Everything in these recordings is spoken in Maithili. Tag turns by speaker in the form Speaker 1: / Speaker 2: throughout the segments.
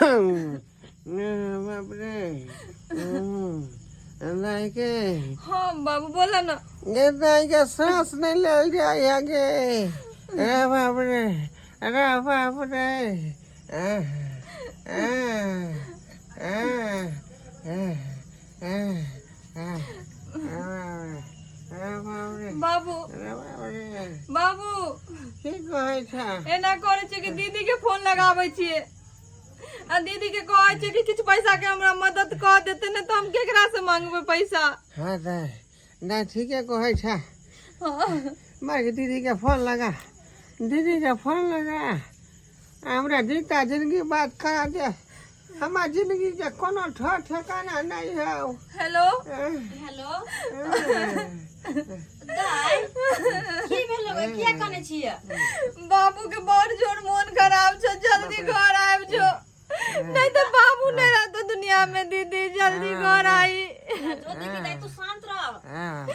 Speaker 1: बाप रे दाई के
Speaker 2: हाँ बाबू बोला ना
Speaker 1: गे दाई के सांस नहीं लेल जाय गे अरे बाप रे अरे बाप रे आ, आ, आ, आ, आ, आ, अरे बाप रे
Speaker 2: बाबू
Speaker 1: अरे बाप रे
Speaker 2: बाबू
Speaker 1: की कहै छ
Speaker 2: एना करै छै कि दीदी के फोन लगाबै छियै आ दीदी के कहै छियै कि किछु पैसा के हमरा मदद कऽ देतै नहि तऽ हम केकरा से मांगबै पैसा
Speaker 1: हाँ दाई दाई ठीके कहै छ
Speaker 2: हाँ।
Speaker 1: मार दीदी के फोन लगा दीदी के फोन लगा हमरा जीता जिंदगी बात करा दे हमार जिंदगी के कोनो ठर ठिकाना नहीं है
Speaker 2: हेलो
Speaker 3: हेलो दाइ की भेल किया कानै छियै
Speaker 2: बाबू के बड़ जोर मोन खराब छौ जल्दी घर आबि जो नहीं तो बाबू नहीं रहतो दुनिया में दीदी जल्दी घर आई
Speaker 3: ज्योति की दाइ तू शांत रह
Speaker 1: हाँ,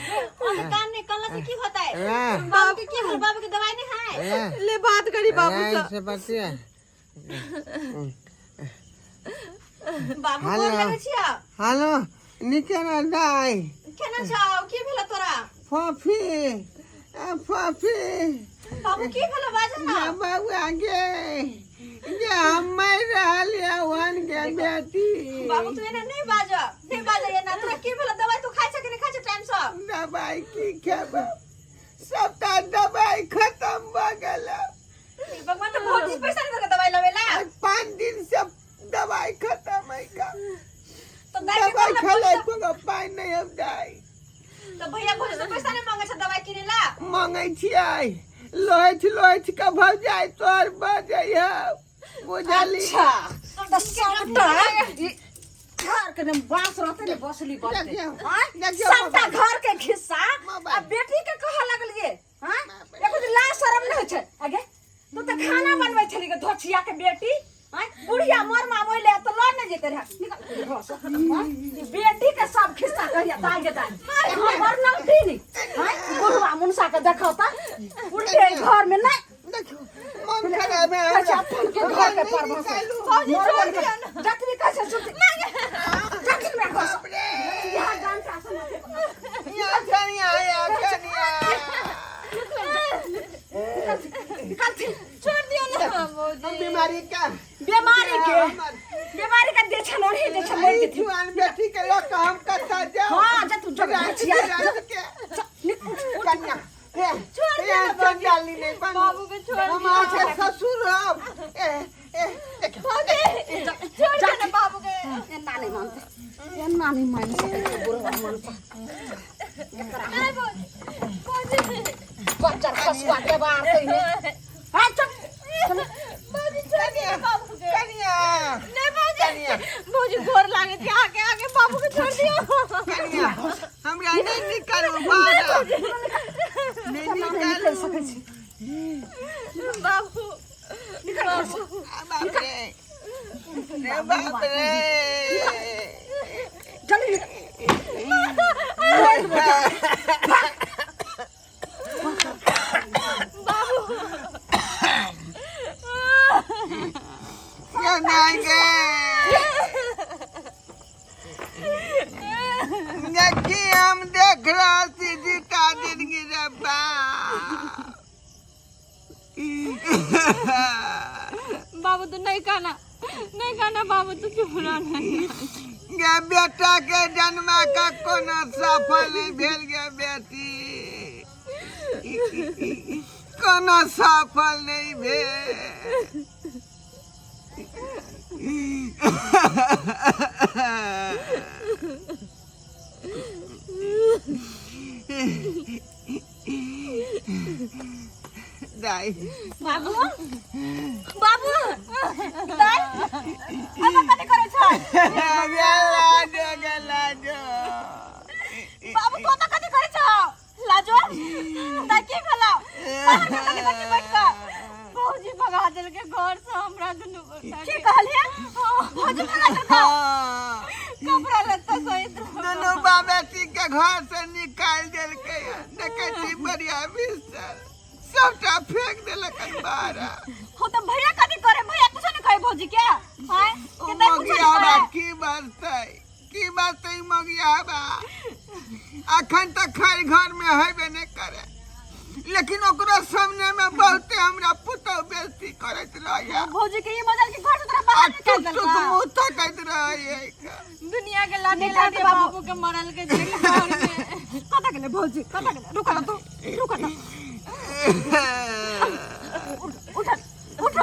Speaker 3: हम कान नहीं कल्ला से की होता है
Speaker 1: ला,
Speaker 3: बाबू के की भेल बाबू के दवाई नहीं है
Speaker 1: ला,
Speaker 2: ले बात करी बाबू
Speaker 1: ला,
Speaker 2: से
Speaker 1: से बतिया
Speaker 3: बाबू
Speaker 1: हेलो।
Speaker 3: गोर लगै छियै
Speaker 1: हेलो निके ना दाई
Speaker 3: केना छौ की भेल तोरा
Speaker 1: फफी आ फफी
Speaker 3: बाबू की भेल बाज ना
Speaker 1: या बाबू आगे जे हम मर रहल या वन के बेटी
Speaker 3: बाबू तू एना नहीं बाज नहीं बाज एना तोरा की भेल दवाई तू खाइ छ कि नहीं खाइ छ टाइम से
Speaker 1: दवाई की खेब सबटा दवाई खत्म भऽ गेल
Speaker 3: भगवान तो बहुत ही पैसा नहीं दवाई लवेला
Speaker 1: आज 5 दिन से दवाई खत्म है का
Speaker 3: तो दाई के
Speaker 1: दवाई
Speaker 3: कहला
Speaker 1: खेले
Speaker 3: पैसा-
Speaker 1: कोनो पाइ नहीं हम दाई
Speaker 3: तो भैया भौजी से पैसा नहीं मांगे छ दवाई किने ला
Speaker 1: मांगै छियै लोहछि लोहछि के भऽ जाय तोहर भऽ जाइ बुझली
Speaker 4: अच्छा तऽ सबटा ई घर के ने बांस रहते ने बसली बनते
Speaker 1: देखियौ,
Speaker 4: आँय?
Speaker 1: देखियौ
Speaker 4: सबटा
Speaker 1: मोबाइल।
Speaker 4: घर के खिस्सा
Speaker 1: मोबाइल।
Speaker 4: आ बेटी के कहऽ लगलिए हाँ एको दिन लाज शरम नहीं होइ छै आगे तू तऽ खाना बनबै छली गे धोछिया के बेटी आँय बुढ़िया मोर मामो ले तऽ लड़ नहीं जेते रहे निकल घर से आँय? ई बेटी के सब खिस्सा कहिया दाई के दाई हमर नौटी नी आँय बुढ़वा मुनसा के देखौ तऽ उल्टे घर में नहीं
Speaker 1: देखियौ मन खराब है
Speaker 4: कहै छै अपन के घर के पर भरोसा।
Speaker 2: भौजी
Speaker 4: मोर
Speaker 2: छोड़
Speaker 4: बन के
Speaker 2: दिया ना।
Speaker 4: जतनी कहै छै सुनती जतनी मेरा घर से यहाँ गान का सुनते
Speaker 1: यहाँ कनिया यहाँ कनिया
Speaker 4: निकल छी
Speaker 2: छोड़ दियो ना भौजी
Speaker 1: हम बीमारी का
Speaker 4: बीमारी के
Speaker 1: हमर
Speaker 4: बीमारी के दे छन ओढ़ी दे छन मर
Speaker 1: ई
Speaker 4: जेथिन
Speaker 1: जुआन बेटी के लऽ कऽ हम कतऽ जाउ
Speaker 4: हां जा तू जग
Speaker 1: राति
Speaker 4: छिया
Speaker 1: राति के
Speaker 4: निक उठ उठ
Speaker 1: कन्या हे
Speaker 2: छोड़
Speaker 1: हे
Speaker 2: दिया ना
Speaker 1: चंडाली नहीं बनू
Speaker 2: बाबू के छोड़
Speaker 1: हम
Speaker 2: दिया।
Speaker 1: अहाँके ससुर रहब ए ए देखियौ
Speaker 2: भौजी छोड़ दियो ना बाबू के
Speaker 4: एना नहीं मानते एना नहीं मान सकै छै बुढ़वा मनसा
Speaker 2: नहीं भौजी भौजी
Speaker 4: बच्चा खसुआ के बार कहिने हां चल
Speaker 2: भौजी छोड़ दियो ना बाबू के
Speaker 1: कन्या
Speaker 2: नहीं भौजी
Speaker 1: कन्या
Speaker 2: भौजी गोर लागे छै आगे आगे बाबू के छोड़ दियो
Speaker 1: कन्या हमरा नहीं निकालू बाहर नहीं
Speaker 4: नहीं
Speaker 1: निकालू
Speaker 4: निकल सकै छी
Speaker 2: बाबू बाबू
Speaker 1: बाप रे रे बाप रे
Speaker 4: जल्दी
Speaker 1: ये नहीं गे देखी हम देख रहल छी जीता जिंदगी रे बाप
Speaker 2: बाबू तू नहीं खाना नहीं खाना बाबू तू चुप रह नहीं
Speaker 1: गे बेटा के जन्मा का कोनो सफल नहीं भेल गे बेटी कोनो सफल नहीं भेल दाई
Speaker 3: बाबू बाबू दाइ अब कथी करै छ
Speaker 1: लाजो गे लाजो
Speaker 3: बाबू तो त कथी करै छ लाजो दाइ की भेलौ बाहर में कथी कथी बैठ कऽ
Speaker 2: भौजी भगा देलकै घर से हमरा दुनू गोटा
Speaker 3: की कहलियै भौजी भगा देलकौ
Speaker 2: कपड़ा लत्ता सहित
Speaker 1: दुनू बाबेटी के घर से निकाल देलकै देखै छी बढ़िया बिस्तर सबटा फेंक देलक बाहर
Speaker 3: हो त भैया कथी करे भैया कुछो नहीं कहे भौजी के आय
Speaker 1: ओ बजतै, की बजतै मगिया बा? अखन तक खैर घर में हेबे नहीं करे, लेकिन ओकरो सामने में बहुते हमरा पुतहु बेइज्जती करैत रहैया।
Speaker 3: भौजी के ई मजल के घर से तोरा
Speaker 1: आ
Speaker 3: बाहर निकाल
Speaker 1: टुक टुक
Speaker 3: देलका।
Speaker 1: मुँह तकैत रहैया।
Speaker 2: दुनिया के लाठी
Speaker 3: निकाल
Speaker 2: लाठी
Speaker 3: दे बाबू।
Speaker 2: बाबू के मरल के जे घर में।
Speaker 3: कतऽ गेलै भौजी, कतऽ गेलै? रुक ना तू, रुक ना। उठ उठ,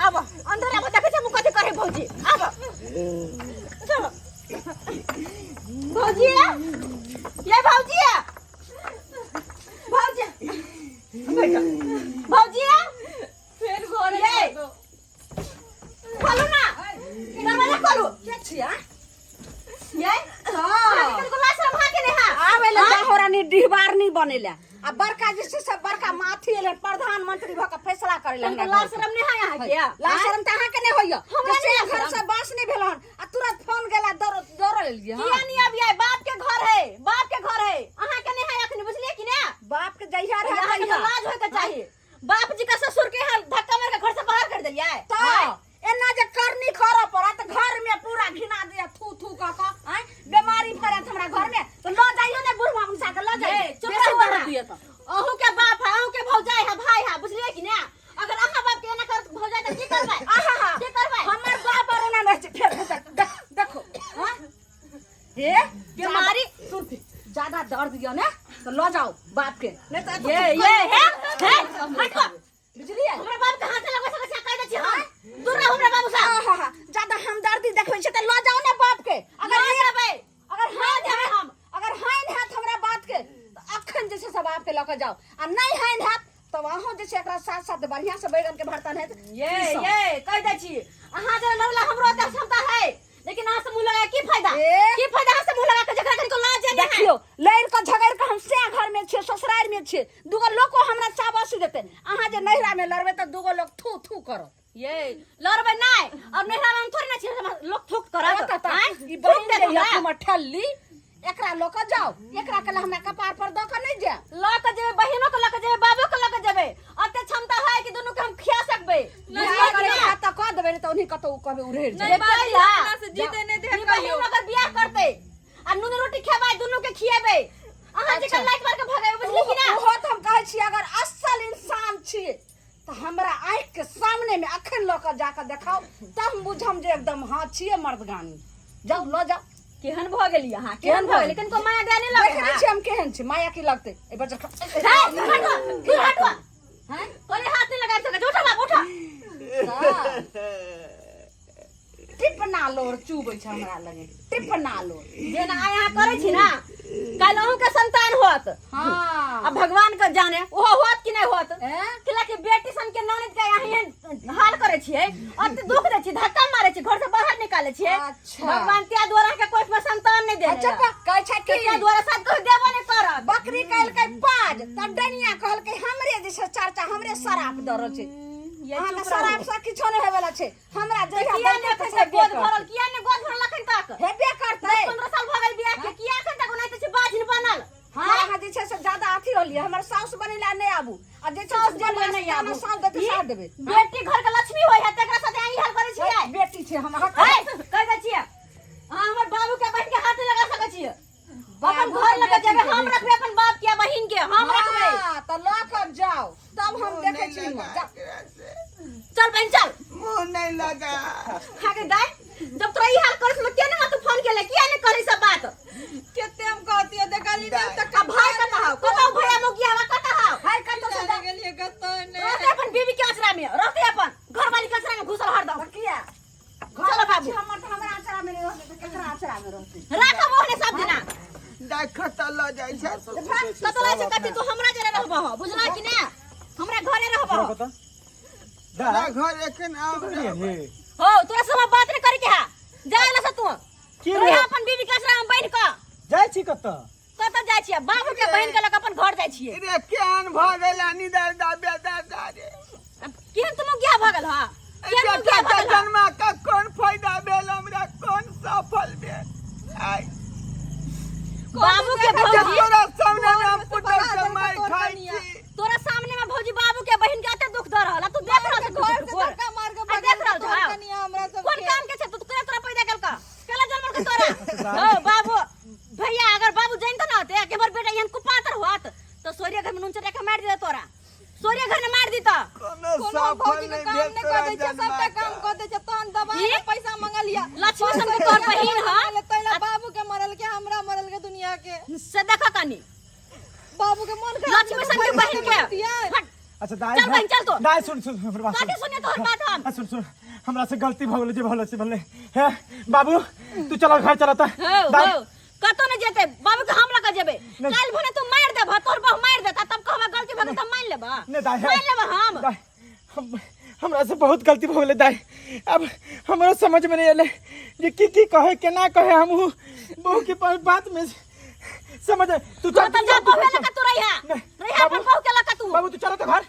Speaker 3: आब अंदर आब, देखै छै हम कथी करे भौजी। आब चलो भौजी, ये भौजी, भौजी बैठो भौजी।
Speaker 2: फेर घरे
Speaker 3: ये।
Speaker 2: दो।
Speaker 3: खोलू ना दरवाजा, खोलू। के छिया ये? हां, कनको लाश रहा के नहीं? हां,
Speaker 4: आबै ले होरानी डिहबार नहीं बनेला आ बड़का जे छै से बड़का माथी एलै प्रधानमंत्री भऽ के फैसला करै ले।
Speaker 3: कनको
Speaker 4: हमरा
Speaker 3: लाज शरम नहीं है यहाँ के?
Speaker 4: लाज शरम तऽ अहाँके नहि होइया।
Speaker 3: हमरा
Speaker 4: जे
Speaker 3: नहि
Speaker 4: से घर
Speaker 3: शरम।
Speaker 4: से बास नहि भेल हन आ तुरंत फोन गेला, दौड़ दौड़ एलियै।
Speaker 3: किया नहीं अभी आए? बाप के घर है, बाप के घर है, अहाँ के नहीं है अखनी, बुझलिए कि ना?
Speaker 4: बाप के जहिया रहे
Speaker 3: अहाँ के तो
Speaker 4: तहिया।
Speaker 3: लाज होय के चाहिए। बाप जी का ससुर के यहाँ धक्का मार के घर से बाहर कर दिलिए।
Speaker 4: तऽ एना जे करनी करऽ पड़त, घर में पूरा घिना दिया थू थू कऽ कऽ, आँय, बेमारी फरत हमरा घर में, तऽ लऽ जाइयो ने बुढ़वा मनुषा के लऽ जाइयो।
Speaker 3: ए, चुप
Speaker 4: बेसी
Speaker 3: रहू
Speaker 4: दर्द
Speaker 3: अहाँ।
Speaker 4: दिए तऽ
Speaker 3: अहूँ के बाप है, अहूँ के भौजाई है, भाई है, बुझलिए कि ना? अगर अहाँ बाप के एना करत भौजाई तऽ की करबै?
Speaker 4: आहा,
Speaker 3: की करबै?
Speaker 4: हमर बाप आर एना नहि छै। फेर देख देख देखो। हाँ हे।
Speaker 3: बीमारी
Speaker 4: सुन, ज्यादा दर्द यऽ ने तऽ लऽ जाओ बाप के, नहि तऽ
Speaker 3: ये ये हे हे हटो।
Speaker 4: बुझलियै?
Speaker 3: हमरा बाप के हाथ लगबै सकै छै, कहि दै छी हम, दूर रहू हमरा बाबू से।
Speaker 4: आहा, ज्यादा हमदर्दी देखबै छै तऽ लऽ जाओ ने बाप के। अगर
Speaker 3: लऽ जेबै।
Speaker 4: अगर
Speaker 3: लऽ जेबै हम।
Speaker 4: अगर हानि हैत हमरा बात के तऽ अखन जे छै से बाप के लऽ के जाओ आ नहि हानि हैत तब अहूँ जे छै एकरा साथ साथ बढ़िआँ से बैगन के भरतन हैत।
Speaker 3: ये ये कहि दै छी, अहाँ जे लड़ला हमरो ओते क्षमता है, लेकिन अहाँ से मुंह लगा की फायदा?
Speaker 4: ए?
Speaker 3: की फायदा अहाँ से मुंह लगा के, जकरा कनिको लाज नहि है?
Speaker 4: देखियो, लड़ि कऽ झगड़ि कऽ हम सएह घर में छियै, ससुरारि में छियै, दूगो लोको हमरा चाबस देतै। अहाँ जे नैहरा में लड़बै तऽ दूगो लोक थू थू करत।
Speaker 3: ये लड़बै नहि, और नैहरा में हम थोड़े ना छियै हमरा लोक थूक करत।
Speaker 4: ओतऽ तऽ
Speaker 3: आँय?
Speaker 4: ई
Speaker 3: थूक
Speaker 4: बहिन
Speaker 3: देत
Speaker 4: जे यऽ
Speaker 3: हमरा?
Speaker 4: तुमर ठल्ली, एकरा लऽ कऽ जाउ, एकरा के हमरा कपार पर दऽ कऽ नहि जायब।
Speaker 3: लऽ कऽ जेबै, बहिनो के लऽ कऽ जेबै, बाबो के लऽ कऽ जेबै। अते क्षमता है कि दुनू के हम खिया सकबै।
Speaker 4: बियाह
Speaker 3: बुझलियै कि
Speaker 4: करे
Speaker 3: ना?
Speaker 4: के तऽ कऽ देबै, नहि तऽ ओन्ही कतौ कहबै उड़ेर
Speaker 2: नहीं,
Speaker 4: जाय।
Speaker 2: बाजी,
Speaker 3: पहिला।
Speaker 2: अपना से जीते नहीं दे
Speaker 3: ई
Speaker 2: कहियो।
Speaker 3: बहिन अगर बियाह करतै आ नून रोटी खेबै, दुनू के खिएबै, अहाँ जेकर लाइट मार के भगेबै, बुझलियै कि ना?
Speaker 4: ओहो तऽ हम कहै छी, अगर असल इंसान छी तऽ हमरा आँखि के सामने में अखन लऽ कऽ जाकऽ देखाउ, तब हम बुझम जे एकदम हाँ छियै मर्दगानी। जाउ, लऽ जाउ।
Speaker 3: केहन भऽ गेली अहाँ, केहन भऽ गेली? कनिको माया दया नहि लगै?
Speaker 4: देखै नहि छियै हम केहन छी? माया की लगतै एहि बच्चा?
Speaker 3: हे, हटो, दूर हटो। हैं? कहलियै हाथ नहि लगा सकै छै। उठो बाबू, उठो।
Speaker 4: टिपना लोर चुबै छै हमरा लगे, टिपना लोर।
Speaker 3: जेना आइ अहाँ करै छी ना, काल्हि अहूँके संतान होत।
Speaker 4: हाँ।
Speaker 3: आ भगवान के जाने ओहो होत कि नहि होत।
Speaker 4: हैं?
Speaker 3: किला कि बेटी सन के ननद के अहाँ एहन हाल करै छियै, अति दुख दै छियै, धक्का मारै छियै, घर से बाहर निकालै छियै।
Speaker 4: अच्छा।
Speaker 3: भगवान त्या द्वारा अहाँके कोख में संतान नहि देने।
Speaker 4: अच्छा, कहै छै कि
Speaker 3: त्या द्वारा साथ कोई देबो नहि करत।
Speaker 4: बकरी कहलकै पाज तऽ डनिया कहलकै हमरे जे छै चर्चा, हमरे शराप दऽ रहल छै।
Speaker 3: ये
Speaker 4: अहाँके
Speaker 3: चुप रहू।
Speaker 4: शराप से किछो नहि होयवला छै। हमरा जहिया
Speaker 3: किया
Speaker 4: देलकै
Speaker 3: नहि
Speaker 4: तऽ
Speaker 3: एखन
Speaker 4: से
Speaker 3: तक गोद
Speaker 4: हेबे
Speaker 3: भरल? किया नहि गोद भरल एखन तक?
Speaker 4: करतै। हेबे करतै।
Speaker 3: 15 साल भऽ गेल बियाह के, किया एखन तक ओनाहिते छै बाझिन बनल?
Speaker 4: हँ, अहाँ जे छै से ज्यादा अथी होलियै, हमर साउस बनेला नहि आबू आ जे छै
Speaker 3: साउस
Speaker 4: से जे
Speaker 3: बनले नहि
Speaker 4: ताना
Speaker 3: आबू।
Speaker 4: साउस देतै
Speaker 3: ई
Speaker 4: साथ देबै।
Speaker 3: बेटी घर के लक्ष्मी होय है, तेकरा साथे अहाँ ई हाल करै छियै?
Speaker 4: बेटी छै हम अहाँ।
Speaker 3: हे, कहि दै छियै, अहाँ हमर बाबू के बहिन के हाथ नहि लगा सकै छियै। अपन
Speaker 4: बाबू
Speaker 3: घर
Speaker 4: के
Speaker 3: लऽ के
Speaker 4: बेटी
Speaker 3: जेबै,
Speaker 4: के
Speaker 3: हम
Speaker 4: बेटी।
Speaker 3: रखबै अपन बाप के आ बहिन के, हम रखबै।
Speaker 4: हाँ, तऽ लऽ कऽ जाउ, तब हम देखै छी।
Speaker 1: लगा
Speaker 4: जाउ।
Speaker 1: एकरा से।
Speaker 3: चल बहिन, चल।
Speaker 1: मुँह नहीं लगा।
Speaker 3: खा के दाइ, जब तोरा ई हाल करै छलौ, केना तू फोन केले? किया नहि करै सब बात?
Speaker 2: केते हम कहती है देखली नहीं तक।
Speaker 3: आ भाई कतऽ हौ? कतऽ भैया मुखिया हवा कतऽ हौ?
Speaker 4: हाय, कतौ से
Speaker 2: चले गेलिए कतौ नहीं।
Speaker 3: रहते अपन बीवी के अचरा में, रहते अपन घरवाली के अचरा में घुसल हरदम।
Speaker 4: किया?
Speaker 3: चलो बाबू।
Speaker 4: हमर तऽ हमरा अचरा में नहि रहतै तऽ केकरा अचरा में रहतै?
Speaker 3: राखब ओहने सब दिना।
Speaker 1: देख तऽ लऽ जाइ छै।
Speaker 3: कतऽ रहै छै कथी? तू हमरा जरे रहबह, बुझला कि ने? हमरा घरे रहबह।
Speaker 1: तोरा घर एखन आब रहबै।
Speaker 3: हो, तोरा से हमरा बात नहीं करे के है, जा एला से तू।
Speaker 5: की
Speaker 3: रहे
Speaker 5: रे?
Speaker 3: अपन बीवी के अचरा में बैठ कऽ।
Speaker 5: जाइ छी कतऽ?
Speaker 3: कतऽ जाइ छियै? बाबू के बहिन के लऽ कऽ अपन घर जाइ छियै।
Speaker 1: रे, केहन भऽ गेल निदर दा बेदर रे?
Speaker 3: केहन तुम क्या भऽ गेल? हा, केहन मुँह
Speaker 1: बेटा
Speaker 3: भऽ
Speaker 1: के
Speaker 3: गेल हँ?
Speaker 1: जन्मा का कोन फायदा भेल हमरा, कोन सफल भेल आइ?
Speaker 3: बाबू के
Speaker 1: जब
Speaker 3: भौजी
Speaker 1: तोरा सामने में हम
Speaker 2: से
Speaker 1: पुतहु
Speaker 2: भगा
Speaker 1: से
Speaker 2: देलकै
Speaker 1: मारि
Speaker 2: तोर
Speaker 1: खाइ
Speaker 2: कनिया।
Speaker 1: छी।
Speaker 3: तोरा सामने में भौजी बाबू के बहिन के एते दुख दऽ रहल आ तू देख रहल
Speaker 2: घर
Speaker 3: छी?
Speaker 2: से धक्का मार के
Speaker 3: आ देख रहल
Speaker 2: कोनो हम
Speaker 1: सफल
Speaker 2: भौजी के
Speaker 1: नहि
Speaker 2: काम
Speaker 1: भेल
Speaker 2: नहि
Speaker 1: तोरा
Speaker 2: कऽ दै छियै सबटा
Speaker 1: जन्मा
Speaker 2: काम कऽ दै छियै तहन दबाई
Speaker 3: ई?
Speaker 2: के पैसा मंगलिया
Speaker 3: लक्ष्मी सन के तोहर बहिन ह
Speaker 2: तैला बाबू के मरल के हमरा मरल के दुनिया के
Speaker 3: से देखा कनी
Speaker 2: बाबू के मन खराब
Speaker 3: लक्ष्मी सन के बहिन के हट
Speaker 5: अच्छा दाई
Speaker 3: चल बहिन, चल तू।
Speaker 5: दाई सुन सुन हमर बात सुन
Speaker 3: कथी सुनिए तोहर बात हम
Speaker 5: आ, सुन सुन हमरा से गलती भऽ गेलै जे भऽ से भले हे बाबू तू चल घर चल त
Speaker 3: हो
Speaker 5: दाई
Speaker 3: हो कतो नहीं जेते बाबू के हम लगा जेबे
Speaker 5: नहीं।
Speaker 3: काल भने तू मार देबह तोहर बहू मार देता तब कहबा गलती भऽ गेल तब मान लेबह
Speaker 5: नहीं दाई
Speaker 3: मान लेबह हम
Speaker 5: दाई हम हमरा से बहुत गलती भऽ गेलै दाई अब हमरो समझ में नहीं एलै जे की की कहे केना कहे हमहू बहू के बात में समझ तू चल
Speaker 3: हाँ, तब जा
Speaker 5: तू
Speaker 3: बहू
Speaker 5: चल।
Speaker 3: लगा तू रहिया
Speaker 5: नहीं,
Speaker 3: रहिया अपन
Speaker 5: बाबू।
Speaker 3: बहू के लगा तू
Speaker 5: बाबू तू चल तो घर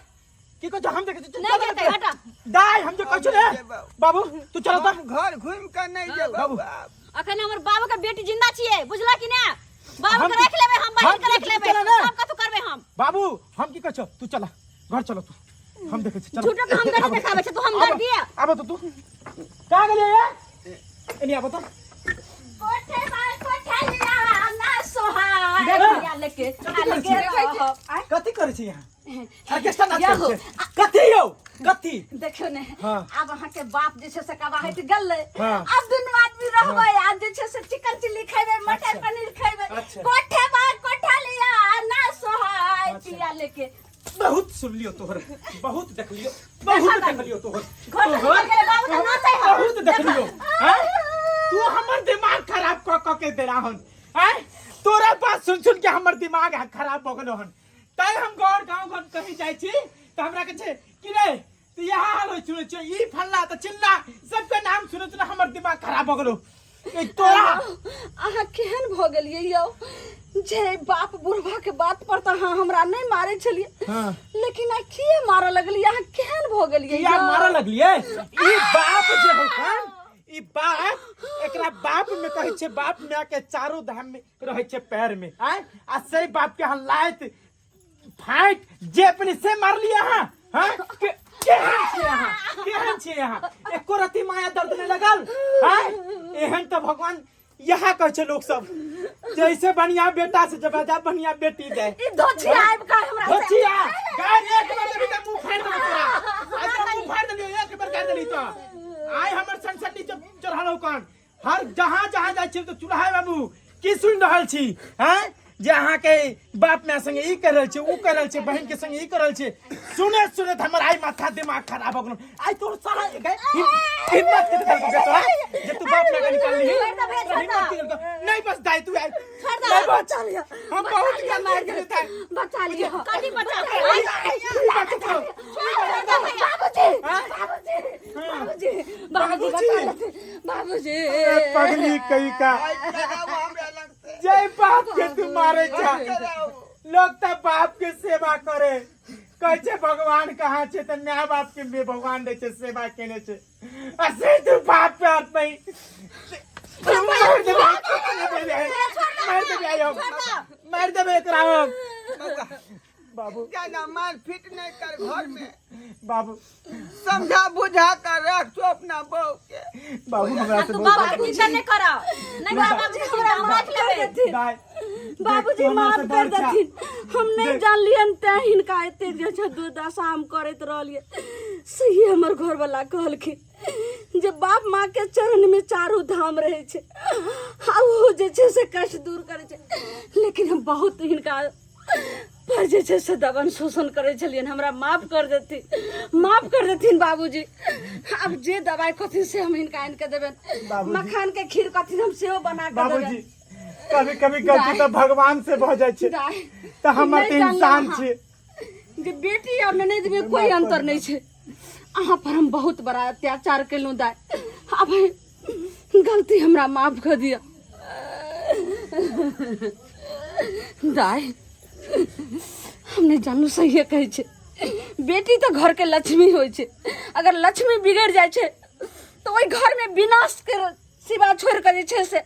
Speaker 5: की कहै छौ हम देखै छी
Speaker 3: नहीं जेतै, हटा।
Speaker 5: दाई हम जे कहै छी रे बाबू तू चल तो
Speaker 1: हम घर घुमि कऽ नहि जेबै
Speaker 5: बाबू।
Speaker 1: बाप।
Speaker 3: अखन हमर बाबू के बेटी जिंदा छियै बुझला कि ना बाबू
Speaker 5: हम
Speaker 3: के राख लेबै हम बहिन
Speaker 5: हम
Speaker 3: के राख
Speaker 5: की
Speaker 3: लेबै
Speaker 5: चला ना।
Speaker 3: सब कथू करबै हम
Speaker 5: बाबू हम की कहै छौ तू चल घर चल तू हम देखै छी चल
Speaker 3: झूठो के हमदर्दी देखाबै छै तू हमदर्दी
Speaker 5: आबो तो तू कहाँ गेलियै ये एनी आबो तो
Speaker 4: कोठे बार कोठे लिया ना सोहाय लेके
Speaker 5: कथी करै छी? कथी करै छी यहाँ ऑर्केस्ट्रा नाच
Speaker 4: यहो।
Speaker 5: करै छी कथी यौ कथी
Speaker 4: देखियौ ने
Speaker 5: हाँ।
Speaker 4: आब अहाँके बाप जे छै से कबाहैत गेलै
Speaker 5: हाँ।
Speaker 4: आब दुनू आदमी रहबै आब जे छै से चिकन चिल्ली खेबै मटर पनीर खेबै
Speaker 5: अच्छा।
Speaker 4: कोठे बार कोठा लिया ना सोहाय पिया लेके
Speaker 5: बहुत सुनलियो तोहर बहुत देखलियो बहुत देखलियो तोहर
Speaker 3: घर से निकल गेलै बाबू तऽ नाचै हौ
Speaker 5: बहुत देखलियो हैं तू हमर दिमाग खराब क क के देला हन हैं तोरा बात सुन सुन के हमर दिमाग खराब भ गेलो हन तै हम घर गांव घर कहीं जाइ छी त हमरा के छै कि रे त यहाँ हाल होइ सुनै छियै ई फल्ला त चिल्ला सबके नाम सुनैत सुनैत हमर दिमाग खराब भ गेलो ए तोरा
Speaker 4: अहाँ केहन भऽ गेलियै यौ जे बाप बुढ़बा के बात पर तऽ अहाँ हमरा नहि मारै छलियै
Speaker 5: हाँ।
Speaker 4: लेकिन आइ किए मारऽ लगलियै अहाँ केहन भऽ गेलियै
Speaker 5: किया
Speaker 4: यौ?
Speaker 5: मारऽ लगलियै ई बाप जे हो हन ई बाप एकरा बाप में कहै छै बाप माय के चारो धाम में रहै छै पैर में आय आ से बाप के हम लात फाइट जे अपने से मारलियै अहाँ हाँ के केहन छियै अहाँ केहन छियै अहाँ एको रति माया दर्द नहि लगल आय एहन तऽ भगवान इएह कहै छै लोक सब जैसे बढ़िया बेटा से जब बढ़िया बेटी दे
Speaker 4: ई धोछिया आबि कऽ हमरा से
Speaker 5: बचिया गाय एक बार देबी तऽ मुंह फाड़ि देबौ तोरा आइ तोरा मुंह फाड़ि देलियौ एक बेर गारि देली तऽ आइ हमर सनसनी चढ़ल कान हर जहाँ जहाँ जाइ छी तऽ चूल्हा बाबू की सुनि रहल छी हैं जे अहाँके बाप माय संगे ई कर रहल छै ऊ कर रहल छै बहिन के संगे ई कर रहल छै सुनैत सुनैत हमर आइ माथा दिमाग खराब भऽ गेल आइ तोर सारा हिम्मत के देलको बे तोरा जे तू बाप माय के निकालली हिम्मत के देलको नहीं बस दाई तू आई नहीं बच हम बहुत गलती केलियै दाई
Speaker 4: बचा लिअ
Speaker 3: कथी बचा
Speaker 4: बाबूजी बाबूजी बाबूजी बाबूजी बचा लेथिन बाबूजी
Speaker 5: पगली कही का
Speaker 1: आइ कराउ हमरा लग से
Speaker 5: जय बाप के तू मारे छा
Speaker 1: कराउ
Speaker 5: लोग त बाप के सेवा करे कहै छै भगवान कहाँ छै तऽ माय बाप के भी भगवान दै छै सेवा केने छै आ से तू बाप पे हाथ नहीं मार देबे मार देबे आइ हम मार देबे एकरा हम
Speaker 1: बौआ
Speaker 5: बाबू
Speaker 1: ज्यादा मार फिट नहीं कर घर में
Speaker 5: बाबू
Speaker 1: समझा बुझा कर रख तू अपना बहू के
Speaker 5: बाबू हमरा से
Speaker 3: तू
Speaker 5: बहुत
Speaker 3: बाबा के चिंता नहीं कर नहीं बाबा के चिंता हम रख लेबै
Speaker 5: दाइ
Speaker 4: बाबूजी माफ कर देथिन हम नहीं जानलियन तें हिनका एते जे छै दुर्दशा हम करैत रहलियै सही हमर घरवला कहलखिन जे बाप माँ के चरण में चारू धाम रहै छै आ ओहो जे छै से कष्ट दूर करै छै लेकिन हम बहुत हिनका पर जे छै से दबन शोषण करै छलियनि हमरा माफ कर देथिन माफ कर देथिन बाबूजी आब जे दवाइ कहथिन से हम हिनका आनि कऽ देबनि
Speaker 5: बाबूजी।
Speaker 4: मखान के खीर कहथिन हम सेहो बना कऽ
Speaker 5: बाबूजी
Speaker 4: देबनि
Speaker 5: कभी कभी गलती तऽ भगवान से भऽ जाइ छै
Speaker 4: दाइ,
Speaker 5: तऽ हमर
Speaker 4: नहि
Speaker 5: तऽ
Speaker 4: जानलहुँ
Speaker 5: इंसान
Speaker 4: अहाँ।
Speaker 5: छियै
Speaker 4: जे बेटी और ननद में कोई अंतर नहीं छै अहाँ पर हम बहुत बड़ा अत्याचार केलहुँ दाइ आब गलती हमरा माफ कऽ दिअ दाइ हम नहि जानू सहिए कहै छै बेटी तऽ घरके लक्ष्मी होइ छै अगर लक्ष्मी बिगड़ि जाइ छै तऽ ओहि घरमे विनाशके सिवा छोड़ि कऽ जे छै से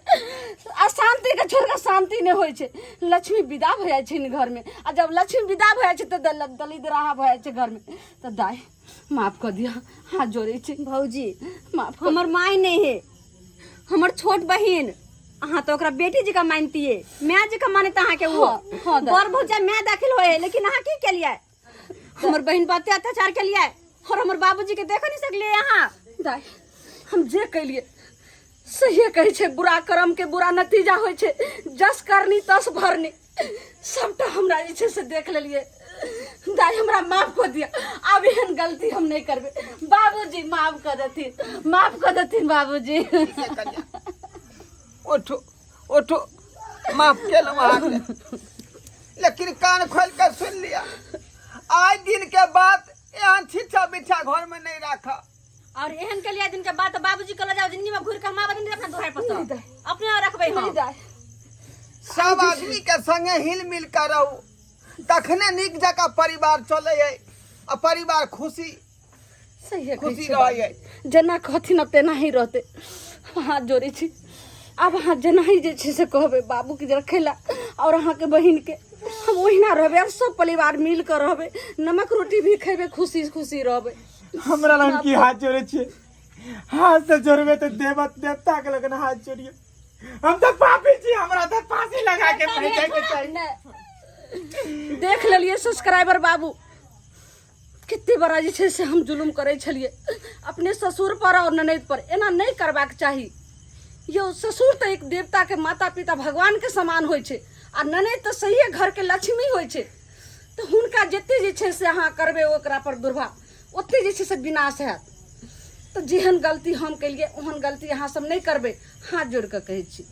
Speaker 4: अशान्तिके छोड़ि कऽ शान्ति नहि होइ छै लक्ष्मी विदा भऽ जाइ छै ने घरमे आ जब लक्ष्मी विदा भऽ जाइ छै तऽ दलिद्राहा भऽ जाइ छै घरमे तऽ दाइ माफ कऽ दिअ हाथ जोड़ै छी
Speaker 3: भौजी
Speaker 4: माफ
Speaker 3: हमर माय नहीं है हमर छोट बहिन अहाँ तो ओकरा बेटी जकाँ मानतियै माय जकाँ मानते अहाँके ओ
Speaker 4: हाँ, हाँ, दाइ।
Speaker 3: बड़ भौजा माय दाखिल होए लेकिन अहाँ की केलियै हमर बहिन पर अत्याचार केलियै और हमर बाबूजी के देख नहीं सकलिए अहाँ।
Speaker 4: दाई, हम जे कैलिए सहिए कहै छै, बुरा कर्म के बुरा नतीजा होइ छै, जस करनी तस भरनी। सबटा हमरा जे छै से देख लेलिए। दाई हमरा माफ कऽ दिअ, आब एहन गलती हम नहि करबै। बाबूजी माफ कऽ देथिन, माफ कऽ देथिन बाबूजी।
Speaker 1: उठो उठो, माफ केलहुँ अहाँके, लेकिन कान खोलि कऽ सुनि लिअ, आइ दिन के बाद एहन छिछा बिछा घर में नहीं राखब।
Speaker 3: और एहन के लिए दिन के बाद बाबूजी के लऽ जाओ, जिंदगी में घूर के हम आबे नहीं अपना दुआर पर से। अपने रखबै हम।
Speaker 1: सब आदमी के संगे हिल मिल कर रहू, तखने नीक जकाँ परिवार चले है आ परिवार खुशी
Speaker 4: सही
Speaker 1: खुशी रहै है।
Speaker 4: जेना कहथिन अब तेना ही रहते। हम हाथ जोड़ै छी, आब अहाँ जेना ही जे छै से कहबै बाबूके जे रखै ला और अहाँके बहिनके, हम ओहिना रहबै और सब परिवार मिल कऽ रहबै, नमक रोटी भी खेबै, खुशी खुशी रहबै।
Speaker 5: हमरा लग की हाथ जोड़े छियै? हाथ से जोड़बे तऽ देवत देवता के लगन हाथ जोड़िए। हम तऽ पापी छी, हमरा तऽ फांसी लगा के फेंके के चाही।
Speaker 4: देख लेलिए सब्सक्राइबर बाबू, कते बड़ा जे छै से हम जुलुम करै छलियै अपने ससुर पर और ननैद पर। एना नहि करबाक चाही यौ। ससुर तऽ एक देवता के माता पिता भगवान के समान होइ छै आ ननैद तऽ सहिए घर के लक्ष्मी होइ छै। तऽ हुनका जते जे छै से अहाँ करबै ओकरा पर दुर्भाव, ओते जे छै से विनाश हैत। तऽ जेहन गलती हम केलियै ओहन गलती अहाँ सब नहि करबै, हाथ जोड़ि कऽ कहै छी।